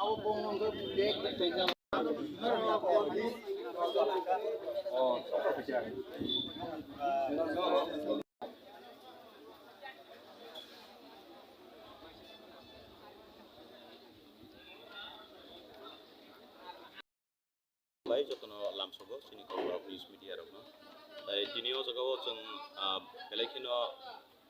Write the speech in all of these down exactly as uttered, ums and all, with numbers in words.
Bai jotono lamsogo chini Kokborok news media rokno. Tai tini o jaga o chwng, ah, belai kheno,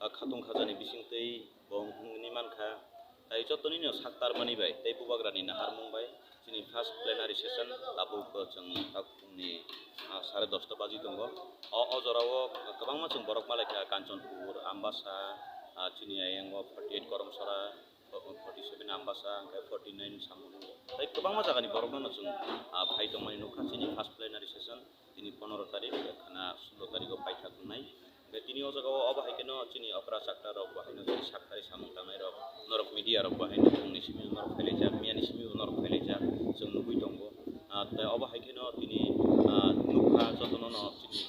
ah, khatung khajani bisingtwi bo wngwi mankha. Tai jotoni no saktarmani bai tei bubagrani naharmung bai chini first plenary session tabuk, ah, chwng takhukni, ah, sare dosta baji tongo. O, o jorao kwbangma chwng borok malaikha Kanchanpur, Ambasa, ah, chini ayang o forty eight Koromsora, forty seven Ambasa, hwnkhe forty nine Samung. Tai kwbangma jagani borokno no chwng, ah, phai tongmani nukha chini first plenary session, tini pondro tarik, khana sulo tariko paithak wngnai. Hwnkhe tini o jagao obo hai kheno chini okra chakra rok bo haino chini saktari samung tangnai rok, norok media rok bo haino phungni simi norok phailaijak, miyani simi norok phailaijak, chwng nugwi tongo. Ah, tai obo hai kheno tini, ah, nukha jotono no chini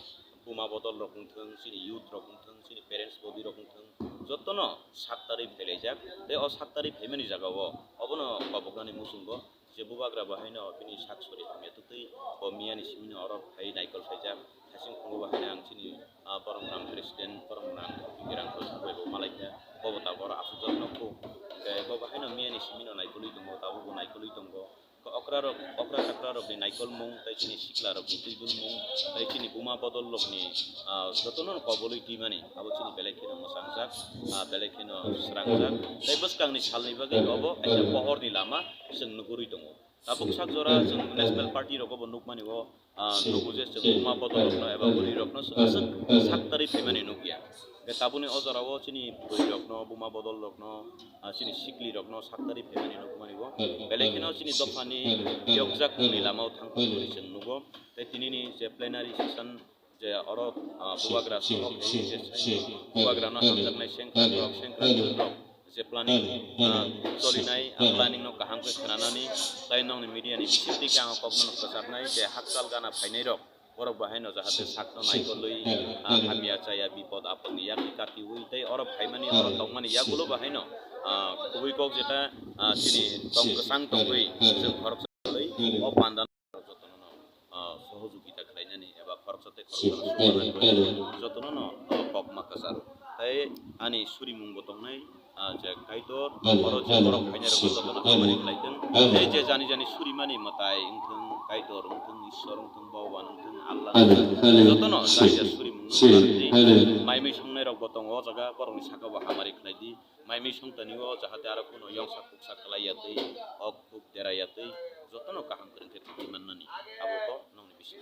buma bodol rok wngthwng, chini youth rok wngthwng, chini parents body rok wngthwng, jotono saktari phailaijak. Tei o saktari phaimani jagao obono koboknani muchungo je bubagra bo haino bini sak sori hamya twtwi bo miyani simino oro phai naikol phaijak. Hasing phungo bo haino ang chini, ah, borok rang president, borok rang Kerang bai bo malaikha, bobo tabuk oro asukjak nokho. Hwnkhe bo bo haino miyani simino naikolwi tongo, tabukbo naikolwi tongo. Okra rok, okra chakra rokni naikolmung, tei chini sikla rokni tuibulmung, tei chini buma bodol rokni, ah, jotono kobolwi twimani, abo chini belai kheno mwchangjak, ah, belai kheno srangjak. Tei bwskangni salni bagwi obo kaisa pohorni lama chwng nugurwi tongo. Tabuk sak jora chwng national party rogo bo nukmani o, ah, nugo je chwng buma bodol rokno eba bwrwi rokno chwng aswk saktari phaimani nukya. Hwnkhe tabukni o jorao chini bwrwi rokno, buma bodol rokno, ah, chini sikli rokno saktari phaimani nukmani o. Belai kheno chini dophani yokjak mungni lamao thangkha hwnwi chwng nugo. Tei tinini je plenary session je oro, ah, bubagra songkok je bubagrano hamjaknai sengkrak rok, sengkrak rok je planning, ah, cholinai, ah, planning no kaham khe khnanani, tai nokni media ni bisingtwi khe ang kokno kwcharnai je hakchal gana phainai rok, borok bo haino jahate sakno naikolwi, ah, hamya chaya bipod apod ni yakni katiwi tei oro phaimani oro tongmani yagulo bo haino, ah, kubui kok jeta, ah, chini tong kwchang tongwi chwng khoroksa o panda jotono no, ah, sohojogita khlainani eba khoroksa tei khoroksa jotono no, ah, kok ma kwcharo. Tai ani surimung bo tongnai, ah, je Kaitor, oro je borok phainai rok jotono hamari khlaitwng. Tei je jani jani surimani mwtai wngthwng, Kaitor wngthwng, Ishwar wngthwng, Bhogoban wngthwng, Allah wngthwng, jotono jani jani surimung no khlaidi. Mai mui songnai rok bo tongo o jaga, borokni saka bo hamari khlaidi. Mai mui songtani o jahate aro kuno yongsa kuksa khlai ya twi, ok kuk dera ya twi, jotono kaham kwrwng khe thangwi mannani. Abo bo nokni bising.